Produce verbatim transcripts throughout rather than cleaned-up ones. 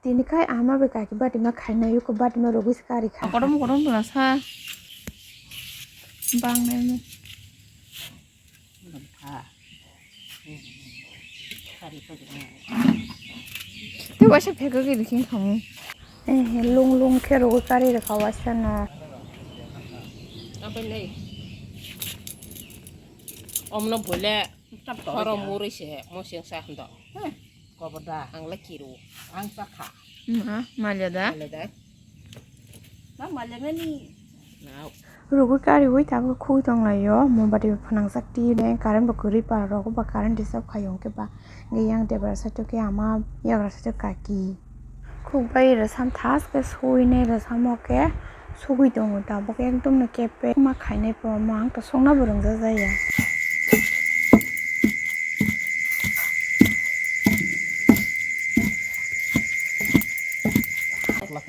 Tini khai ama bai kaki batima khainai, yuko batima rogwi se kari kha. Kotom kotom bwla sa. Bang nai mo. Te waisa phekogwi rikhi khamu. Eh, lung lung khe rogwi kari rwkha waisa no. Omno bole. Chap to Khoro ya. Murui se mo seng sa hando. Heh, koboda. Ang le kiru. Ang sakha. Ma, malya da. Malya da. Na malya mani. Nau. Rugui kariui tabuk khugui tonglaio, mombati phanangjak ti ne current bo kwrwi par rok ba current disturb khaio hwnkhe ba. Hwnkhe yang debra side o khe ama yagra side o kaki. Khukbai rwsam thaske suinai rwsamo khe sugui tongo tabuk ekdom no kepek ma khainai bo omo ang to songna bo rwngjakya.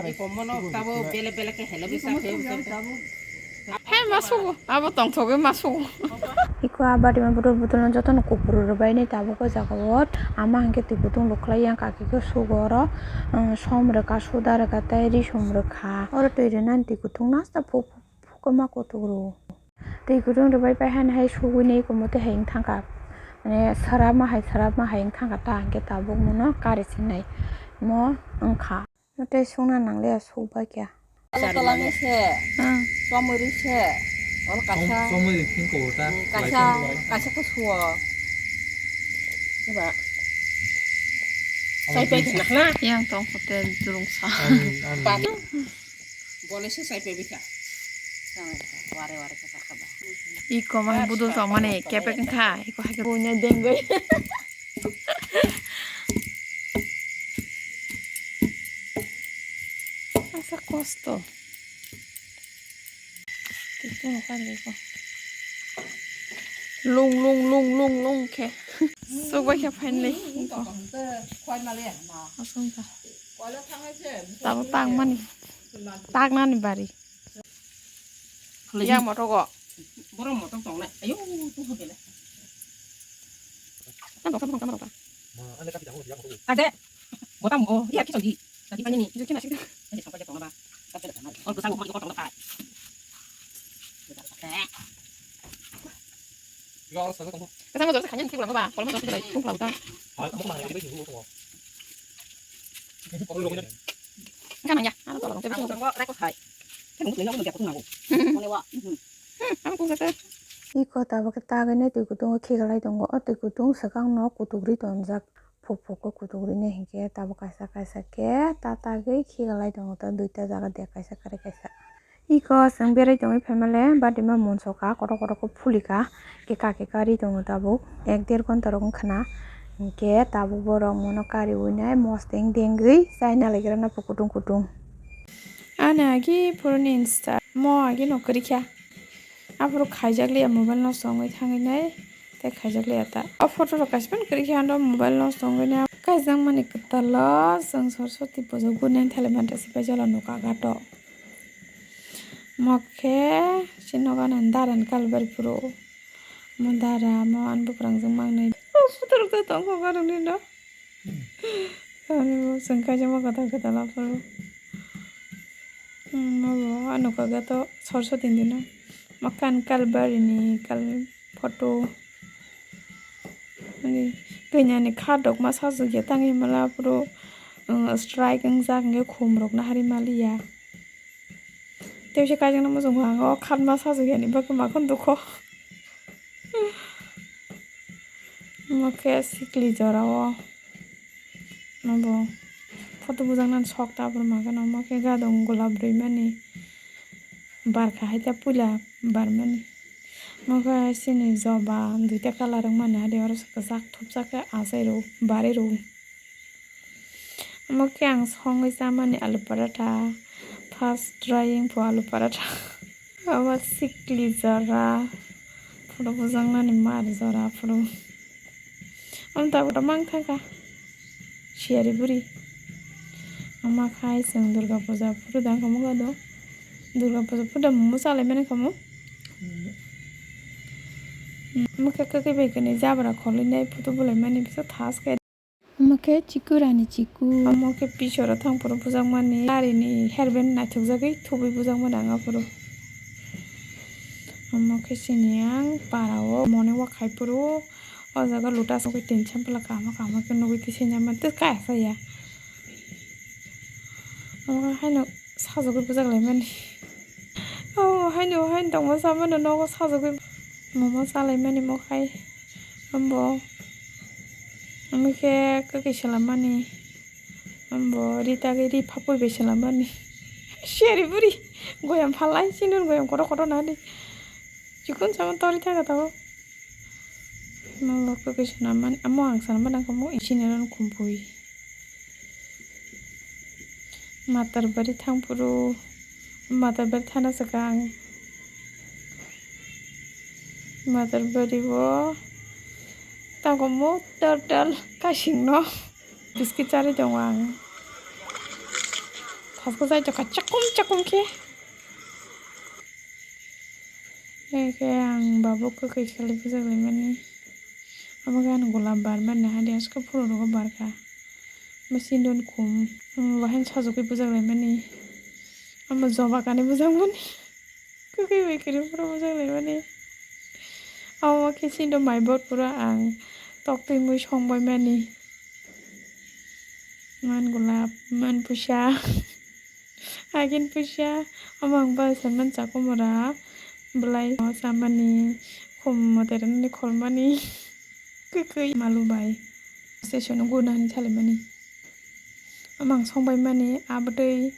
Ikomo no tabuk bele bele khe helebwi sa khe. Hai ma sugo, abo tongthogwi ma sugo. Iko abadi ma botol botol no jotono kupuru rwbainai tabuk o jaga o. Ama hwnkhe twi kutung lukhlai yang kaki khe sugo oro, um, som rwkha, suda rwkha tei risum rwkha. Oro twi rwnani twi kutung nasta phuk phuk ma kutuk rw. Twi kutung rwbai pai hani hai sugui nai iko mote hai wng thangkha. Mane swrapma hai swrapma hai wng thangkha ta hwnkhe tabuk mono kari sinai mo wngkha. Tei sungna nangliya, sukbai kya. Chari mane se, hmm, chomori se, ol kaisa, chomori pink ko ta, hmm, kaisa, kaisa ko suo. Coba. Sai pe na na. Yang tong hotel durung sa. Bole se sai pe bika. Ware ware ka ka ba. Iko mane budul tong mane kepek kha, iko hai bunya dengoi. Asa kosto. Lung lung lung lung lung khe. Sokbai khe finally. Asong kha. Tabo tang mani. Tang nani bari. Yang motor ko. Borok motor tong nai. Ayo, tu ho bele. Kan tong, kan tong, kan tong. Ade. Botang, oh, iya, kisah di. Tadi mana ni? Jadi, masih. Tadi sampai dia tong apa? Kan tidak kenal. Oh, besar, mau ikut tong apa? Kesana jauh sekalian sih pulang apa? Kalau mau jauh sekalian, pulang apa? Kan ya, ada tolong. Aku tengok, rekod hai. Kan mungkin nggak mau dia aku nggak. Mau lewat. Hmm, aku kata. Iko tabuk khe tagwi nai twi kutung o khiklai tongo. O twi kutung swkang no kutuk ri tonjak. Phuk phuk khe kutuk ri nai hinkhe tabuk kaisa kaisa khe ta tagwi khiklai tongo ta duita jaga de kaisa kari kaisa. Iko chwng berai tongwi phaimale batima monsoka kotor kotor khe phulikha, khe kake kari tongo tabuk ek der ghonta rok wngkhana, hinkhe tabuk borok mono kariwi nai mosteng dengwi chaina laikha rwna kutung kutung. Ani agi phuruni insta mo agi no kwrwikha, aphuru khaijak liya mobile nosto wngwi thangwi nai. Tei khaijak liya ta. O photo rok kaisa phano kwrwi khe ano mobile nosto wngwi nai. Kaijakmani kwtal o chwng Saraswati puja guni thailaimani ta se paijala nukha gato. Mo khe chini nogo ano dara ni kalbari phuru. Mo dara mo ani bwprangjak mangnai. O photo rok ta tongkha o ganani no. Ani bo chwng kaijakma kwtal kwtal aphuru. Hmm, obo ano kaka to Saraswati ni dino. Makan kalbari ni kal photo. Ani kanya ni kha dokma sajwk ya tang himala aphuru, um, strike wngjak hwnkhe khum rok nahari maliya. Tei se kaijakna muchungkha ang o khatma sajwk yani bagwi makhon dukho. Omo khe sikli jora o. Obo photo bujaknani sok ta borok makheno omo khe gadong golap rwimani barkha hai ta puila barmani. Omo khe chini joba duita colour wngmani hade oro se kwchak thupjak khe achai rw barwi rw. Omo khe ang songwi chamani alu paratha, first trying pho alu paratha. Omo sikli jora, photo bujaknani mar jora aphuru. Omo tabuk mang thangkha siyari bwrwi. Omo khai chwng Durga puja phuru dang kha muga do. Durga puja phuru da momo chalaimani khamu. Omo khe kwkwi bai kwnwi jabra kholiwi nai photo bulaimani bisa thas khe. Omo khe chiku rani chiku. Omo khe pisoro thang phuru bujakmani, arini hairband naithokjagwi thubwi bujakmani ang aphuru. Omo khe chini ang para o morning walk khai phuru o jaga lotus nugwi tin sampla kaham kaham khe nugwi twi senya mantwi kaya saya. Omo khe haino sajagwi bujak laimani. Omo haino haino tongma chamano nogo sajagwi momo cha laimani mo khai. Ambo omo khe kwkwi swlammani. Ambo ri tagwi ri phapwi bai swlammani. Siyari buri goyam phalai, chini goyam kotor kotor nani. Chikon saman tori thangkha tabuk. Nogo kwkwi swlammani. Amo ang swlammani khe mo ichini ron khumpui. Matarbari thangphuru, Matarbari thana swkang. Matarbari o tabuk mo total kasing no biscuit charwi tongo ang. Thasko jai tongkha chakum chakum khe. Hwnkhe ang babuk kwkwi salai bujak laimani. Omo khe ani golap barmani, hadi aske phuru rogo barkha. Omo sindon khum. Omo bahai sajagwi bujak laimani. Omo joba kanwi bujakmani. Kwkwi bai kwrwi phuru bujak laimani. Omo khe sindon mai bot phuru ang toktwi mui songbaimani. Man golap, man pusa. Agin puisa, omo ang bai saiman chakumura, belai chamani, khum moterani kholmani, kwkwi malu bai. Station o guna hinwi salaimani. Omo ang songbaimani, abotwi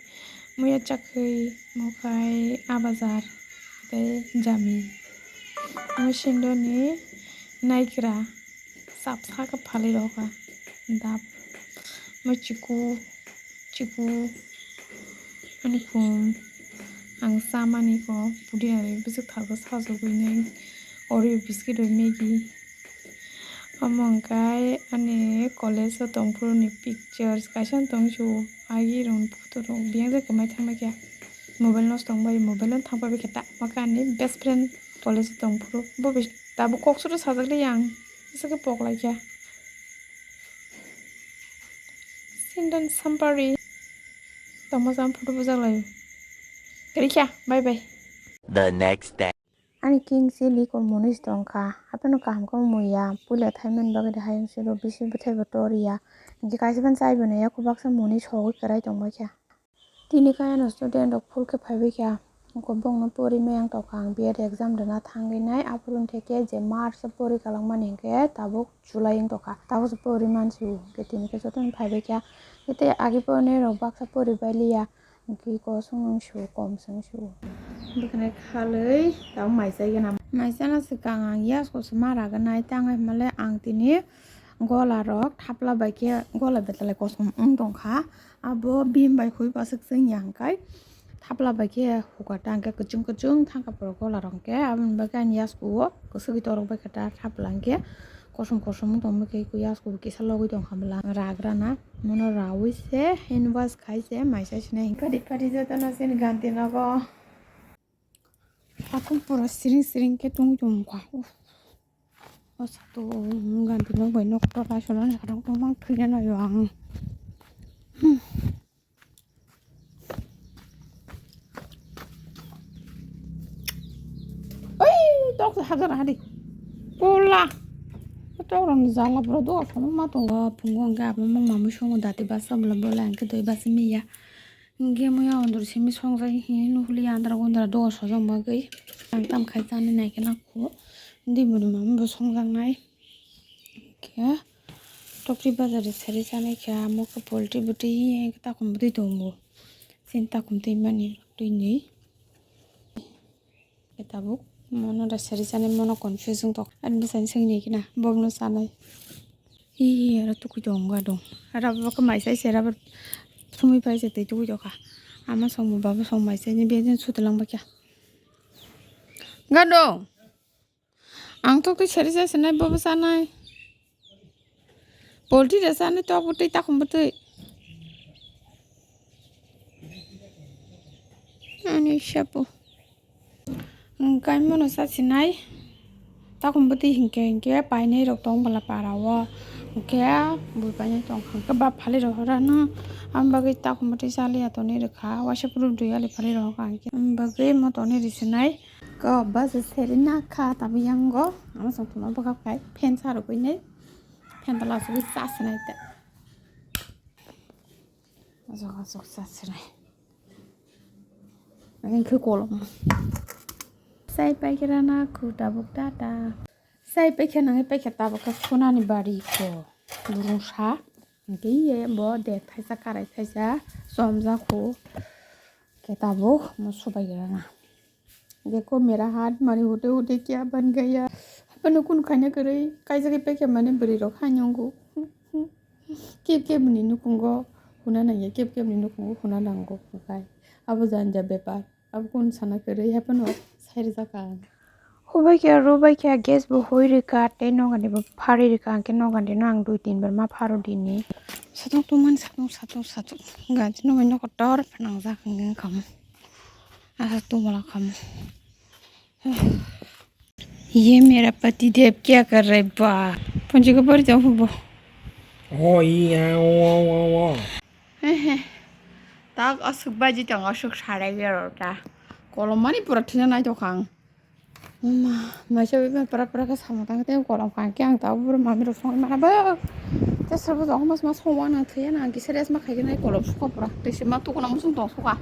muya chakhwi, mukhai, abajar, tei jami. Omo sindoni naikra. Sapsa khe phalwi rw kha dap. Omo chiku chiku ani khum ang chamani kho pudi ari bwswk tharbo sajagwi nai Oreo biscuit bai Maggi. Omo hwnkhe ani college o tongphuru ni pictures kaisa tong su agi rok ni photo rok biyang jai kwmai thang bai kha mobile nosto wng bai mobile no thang pai bai khe ta ma khe ani best friend college o tongphuru bo bai tabuk kok suru sajak li ang. Aswk khe pok lai kha. Sindon sampari. Tongma jang photo bujak lai. Kari kha. Bye bye. The next day. Ani king si likor monwi se tong kha. Hapheno kaham khe muya. Puila thai mani bagwi de hayung siro bisi bwthai bo tor ya. Hinkhe kaisa phano chai bo nai ya. Khubaksa monwi sogwi kwrai tong bai kha. Tini khe ano student rok phul khe phaibai kha. Wngkha bongno pori maya wng tongkha, ang B Ed exam rwna thangwi nai. Aphuru wngkha khe je March o pori kwlangmani hinkhe tabuk July wng tongkha. Tabukse pori mansi o. Hinkhe tini khe jotono phaibai kha. Tei agi pori rok baksa pori bai liya. Hinkhe kosong wng si o, kom se wng si o. Bwkhwnai khalwi tabuk mai chai gana. Mai chana swkang ang yasko se ma ragwi nai, tangwi hwnmale ang tini gola rok thapla bai khe gola betalai kosom wng tongkha. Abo bim bai hui bwswk chwng ya hwnkhe thapla bai khe hukar ta hwnkhe kwchwng kwchwng thangkha borok gola rok hwnkhe aboni bagwi ani yasku o kwchwgwi torok bai kha ta thapla hwnkhe kosom kosom wng tong bai khe yasku bo kisa logwi tong kha bwla ragra na mono raui se hand wash khai se mai sai sinai hwnkhe. Pari pari jotono chini ganti nogo. Hatung pura siring siring khe tungwi tongkha. Uff. O satung ganti nok bai nok kotor lai sona naikhe tongma thwina naio ang. Hmm. Oi, tok hajar hari. Pula. Tok ron jala bro do kono ma tongo. Phungo hwnkhe abo mung mamui songo dati basa bwla bwla hwnkhe doi basa miya. Hingke mui o ondor simi songjak hinui nuhuli andra gondra doga sojak bagwi ang tam khai chani naikhe nakho di bwrwi mama bo songjaknai. Hingke tokri bazar ri sari chanai khe amo khe poultry bwtwi takhum bwtwi tongo chini takhum twi mani twini. Tabuk mono da sari chani mono confuse wng tok ani bwsani swngni khe na bokno chanai. Hi aro tukui tongo gadung. Aro abo khe mai sai se aro sumui pai se tei tukui tokha. Ama song bo babo song mai sai ni biyang suti lang bakya. Gadung. Ang tok tei sari sai se nai babo chanai. Poultry da chanai tok bo tei takhum bo tei. Ani sapo. Hingke mano sasinai. Takhum bwtwi hingke hingke painai rok tong bwla para o. Hwnkhe bui painai tongkha, hwnkhe bap phali rohorano, ang bagwi takhumati chaliya tonwi rwkha, waisa phuru dui ali phali rohorkha, hwnkhe ang bagwi mo tonwi risinai, ko bus seri nakha, tabuk yango, ama songthoma bwkha khai, fan sa rwgwinai, fan tala asugwi cha sinai ta. Asuk asuk cha sinai. Ang khe kolom. Sai paikhe rana khu tabuk tata. Sai paikhe nangwi paikhe tabuk khe khunani bari ko. Burung sa. Hwnkhe ye bo dek thaisa karai thaisa chomjak khu. Khe tabuk mo subai rana. Dekho mera hath mari hote hote kya ban gaya. Haphano kun khaina kwrwi kaijagwi paikhe mani bwrwi rok haino wngo. Kep kep ni nukhungo huna nangya, kep kep ni nukhungo huna nango hwnkhe abo janja bepar. Abo kun sana kwrwi haphano sai rwjak ang. Hubai khe, rubai khe, gas bo hoi rwkha, tei nokani bo phari rwkha, hwnkhe nokani no ang dui tin bar ma pharo dini. Satung tungmani satung, satung, satung. Ganti no bai nokotor phanangjak hwnkhe khamu. Asa tumala khamu. ये मेरा पति देव क्या कर रहे बा? Ponji ko bari jao hubo. Oh iya, oh, oh, oh, oh. Hehe. Tak asuk baji tong asuk sarai bero ta. Kolom mani pura thina nai tokang. Ma, maisa bebe pura pura ke sama tang te kolom kang ke ang ta buru mami ro song mana ba. Te sabo jong mas mas song wana thaya na ang kisa rest ma khai ke nai kolom suka pura. Te sima tu kono musung tong suka.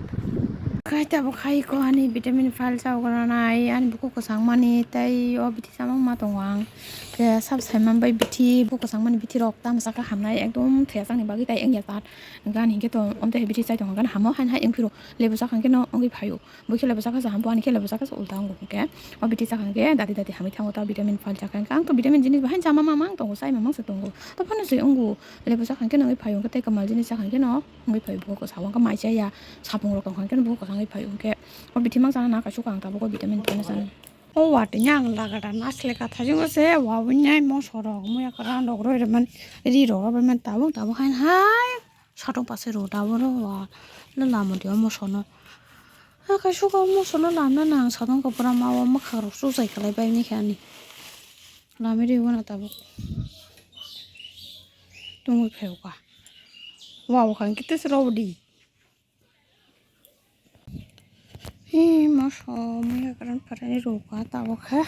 Khai ta bo khai ko ani vitamin file sa ko na nai ani buku ko sang mani tai o bithi samang ma tong ang. Ke sab sai man bai bithi buku sang mani bithi rok tam sa ka hamnai ekdom thaya sang ni bagi tai eng ya tat. Gan hingke to onte bithi sai tong gan hamo han hai eng phiro lebu sa khang ke no ongoi phayo. Bo khe lebu sa kha sa ham bo ani khe lebu sa kha sa ulta ong ke. O bithi sa khang ke dati dati hamoi thango ta vitamin file sa khang ke ang to vitamin jinis bahai jama mamang tongo sai mamang se tongo. To phano se ongo lebu sa khang ke no ongoi phayo ke tei kamal jinis sa khang ke no. Wngwi phai buko kwsa, wngkha mai chaya, sapung rok tong kha, hwnkhe buko kwsa wngwi phai, hwnkhe o bithi mang chana na kaisuk ang tabuk o vitamin phano chana. O watwi ang lagada nasleka thajingo se, wabwi nai moso rok, muya kwran rok roi rwmani, ri rok rwmani, tabuk tabuk hain hai satung pase rw tabuk rw wa lama di o moso no. Ha kaisuk o moso no lamna nang satung kwbra ma o mwkhang rok chuchai kwlai bai ni khe ani. Lami ri wana tabuk. Tungwi phai o ka. Wa o kha hwnkhe tesa rw di. Hi moso muya kwran pharani rwkha tabuk khe.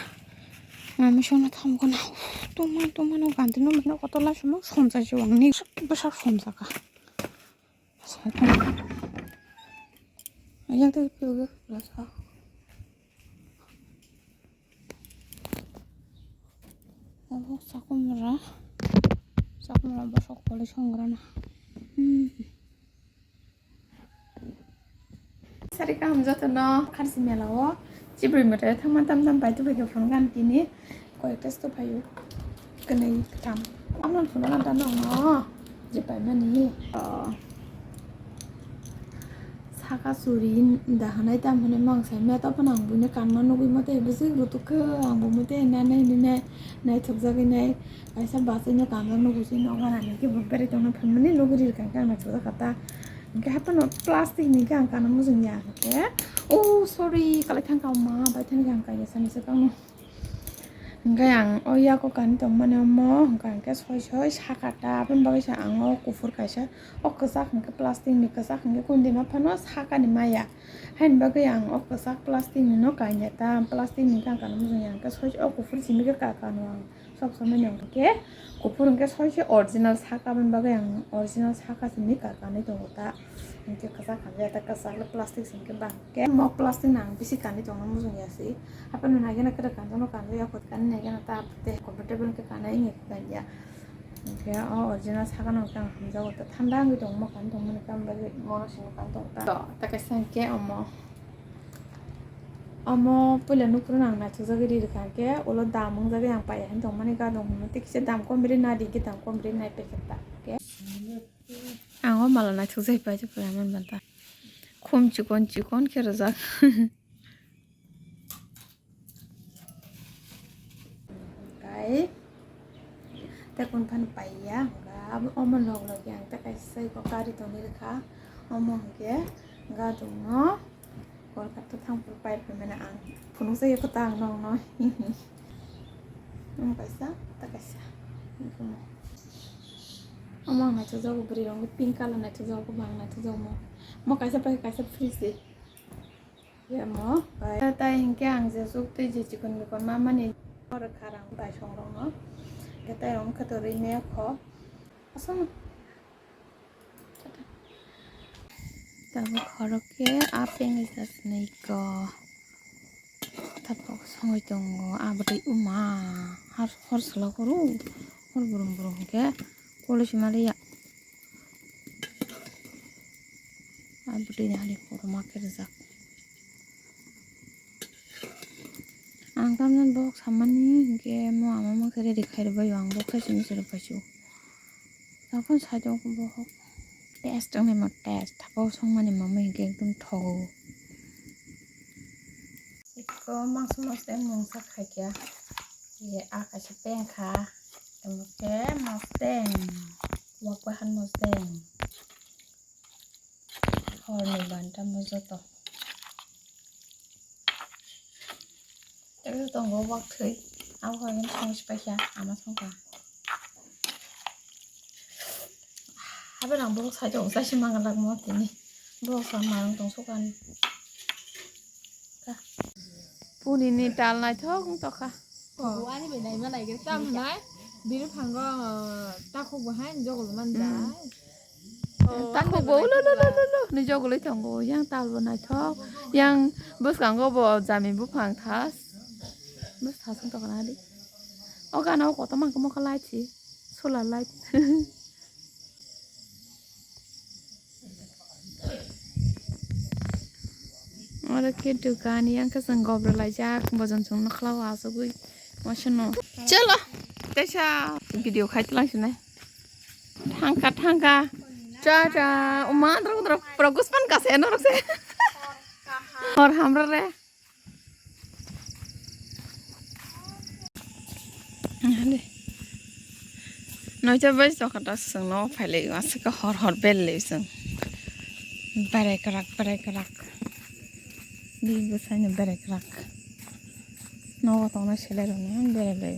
Mami songno thamkha na. Tongma tongma no ganti no mino kotor lai sono somsa se wangni bwsak somsa kha. Yang tei pyoge kwlasa. Abo sakumra, sakumra bosok koli songrana. Hmm. Sari kaham jotono kharsi mela o chibri mwtai thangma tam tam pai tubai khe phone gan tini koi test to phaio kwnwi kwtham. Amon phone gan tam no je pai mani. Saka suri da hanai tam hwnwi mang sai me to phano ang buino kanma nugwi mate bwswk rutuk khe ang bo mate nanai hinwi nai naithok jagwi nai kaisa bachai no kanjak nugo se nogo ani khe bo berai tongna phaimani nugwi ri rwkha khe ang naithok jak kha ta hwnkhe haphano plastic ni khe ang kana mujung ya hwnkhe oh sorry kalai thang kha ma bai thani khe ang kaiya sani se tongno. Hwnkhe ang o yago kani tongmani omo hwnkha hwnkhe soi soi saka ta aboni bagwi se ang o kuphur kaisa o kwchak hwnkhe plastic ni kwchak hwnkhe kundima phano sakani maya. Haini bagwi ang o kwchak plastic ni no kanya ta plastic ni kha kano mujung ya hwnkhe soi soi o kuphur simi khe ka kano ang sob somoi no hwnkhe kuphur hwnkhe soi soi original saka aboni bagwi ang original saka simi ka kanwi tongo ta. Hwnkhe kwchak hamya ta kwchak le plastic simi khe bang. Khe mo plastic no ang bisi kanwi tongna mujung ya se. Haphano naigena kwrwi kanjak no kanjak ya, hot kanwi naigena ta tei comfortable khe kanai wngya khe kanya. Hwnkhe o original sakano hwnkhe ang hamjago ta thanda wngwi tongo mo kanwi tongmani kam bagwi mono simi kanwi tongo ta. To, ta kaisa hwnkhe omo. Omo puila nukhungno ang naithokjagwi ri rwkha hwnkhe ulo dam wngjagwi ang paiya hinwi tongmani gadong hwnwi tei kisa dam kom ri nadi hwnkhe dam kom ri nai paikha ta. Hwnkhe ang o mala naithokjagwi paijak paiya man banta. Khum chikon chikon khe rwjak. Kai tei kun phano paiya hwnkha abo omo log logi ang tei kaisa sai kok kari tongwi rwkha omo hwnkhe gadongno Kolkata thangphuru pai phaimani ang phunukjagwi kwtal nokno omo kaisa tei kaisa. Omo ang naithokjago, bwrwi rok pink colour naithokjago, bwbang naithokjago mo. Mo kaisa pai kaisa fridge di. Ya mo pai. Ta, ta hinkhe ang je suk twi je chikon mikon ma mani oro kharang bai song rok no. Khe tai rok khe to rwi me kho. Asam. Tabuk khorok khe a peng rijak nai ko. Tabuk songwi tongo abotwi uma. Har hor sala horo. Hor burum burum khe kolo sima liya. Abotwi ni hari kotorma khe rijak. Ang tamni bohok sammani hinkhe mo ama mangsa ready khai rwbaio ang bohok sai simi se rwbaisio. Tokon side o bohok taste wngnaima taste thapao songmani mama hinkhe ekdom thogo. Eko mangsa mangsa mungsa khaikha. Ye a kaisa peng kha. Tamo khe mosteng. Wak bahan mosteng. Horni banta mo joto. Tei tongo wak thwi. Abo hai song sipaikha ama songkha. Habe nang borok sai tongo sai se mangalak mo tini. Borok sa marang tong sokani. Puni ni tal naithok wng tokha. Ani bai naima nai gari. Tam hinai bini phango takhuk bo hai jogol man jai. Takhuk bo ulo lo lo lo lo ni jogolwi tongo. Yang tal bo naithok. Yang bwskango bo jami buphang thas. Bwsthas wng tokha nadi. O gana o kotorma wngkha mokha light si. Solar light. Oro khe dukan yang khe chwng gobra laijak bojon chwng nokhlao asugwi mosino. Chalo. Teisa video khai tlang sinai. Thangka thangka. Cha cha. Uma andro andro progress pan kase norok se. Hor hamra re. Noita bai jokha ta chwng no phailai aswk hor hor bellai chwng. Berai kwrak berai kwrak. Bini bwsai no berai kwrak. Nogo tongnai selai rok no berai lai.